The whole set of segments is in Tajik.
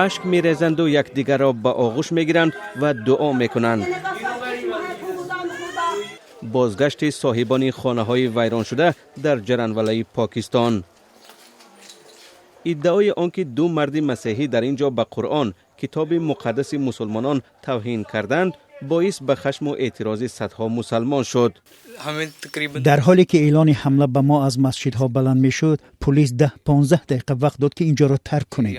Ашк мерезанду якдигарро ба оғӯш мегиранд ва дуо мекунанд. Бозгашти соҳибони хонаҳои вайроншуда дар Ҷаранвалаи Покистон. Иддаои он ки ду марди масеҳӣ дар ин ҷо ба Қуръон, китоби муқаддаси мусулмонон, тавҳин карданд, боис ба хашму эътирози садҳо мусалмон шуд. Дар ҳоле ки эълони ҳамла ба мо аз масҷидҳо баланд мешуд, полис 10-15 дақиқа вақт дод, ки инҷоро тарк кунем.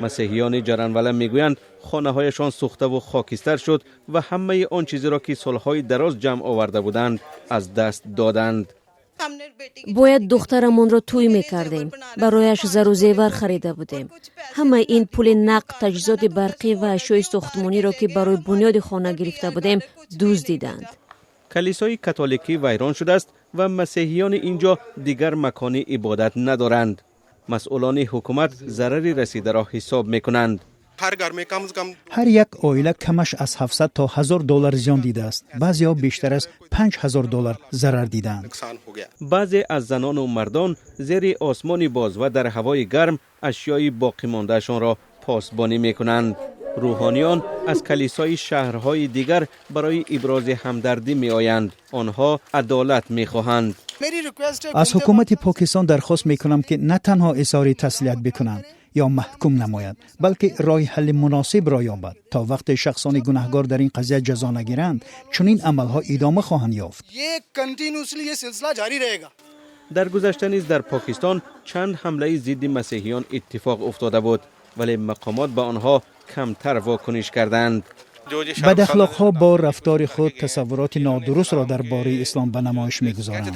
Масеҳиёни Ҷаранвала мегӯянд, хонаҳояшон сӯхтаву хокистар шуд ва ҳамаи он чизеро, ки солҳои дароз ҷамъ оварда буданд, аз даст доданд. Бояд духтарамонро тӯй мекардем, барояш зару зевар харида будем. Ҳамаи ин пули нақд, таҷҳизоти барқӣ ва ашёи сохтмониро, ки барои бунёди хона гирифта будем, дуздиданд. Калисои католикӣ вайрон шудааст ва масеҳиёни ин ҷо дигар макони ибодат надоранд. Масъулони ҳукумат зарари расидаро ҳисоб мекунанд. Ҳар як оила камаш аз 700 то 1000 доллар зиён дидааст. Баъзеҳо бештар аз 5000 доллар зарар дидаанд. Баъзе аз занону мардон зери осмони боз ва дар ҳавои гарм ашёи боқимондаашонро посбонӣ мекунанд. Рӯҳониён аз калисои шаҳрҳои дигар барои ибрози ҳамдардӣ меоянд. Онҳо адолат мехоҳанд. Аз ҳукумати Покистон дархост мекунам, ки на танҳо изҳори таслият бикунанд ё маҳкум намояд, балки роҳи ҳалли муносибро ёбад. То вақте шахсони гунаҳгор дар ин қазия ҷазо нагиранд, чунин амалҳо идома хоҳанд ёфт. Дар гузашта низ дар Покистон чанд ҳамлаи зидди масеҳиён иттифоқ уфтода буд, вале мақомот ба онҳо камтар вокуниш карданд. Бадахлоқҳо бо рафтори худ тасаввуроти нодурустро дар бораи ислом ба намоиш мегузоранд.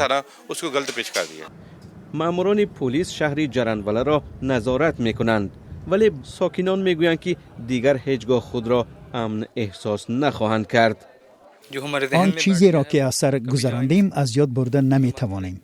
Маъмурони пулис шаҳри Ҷаранваларо назорат мекунанд, вале сокинон мегӯянд, ки дигар ҳеҷ гоҳ худро амн эҳсос нахоҳанд кард. Он чизеро, ки аз сар гузарондем, аз ёд бурда наметавонем.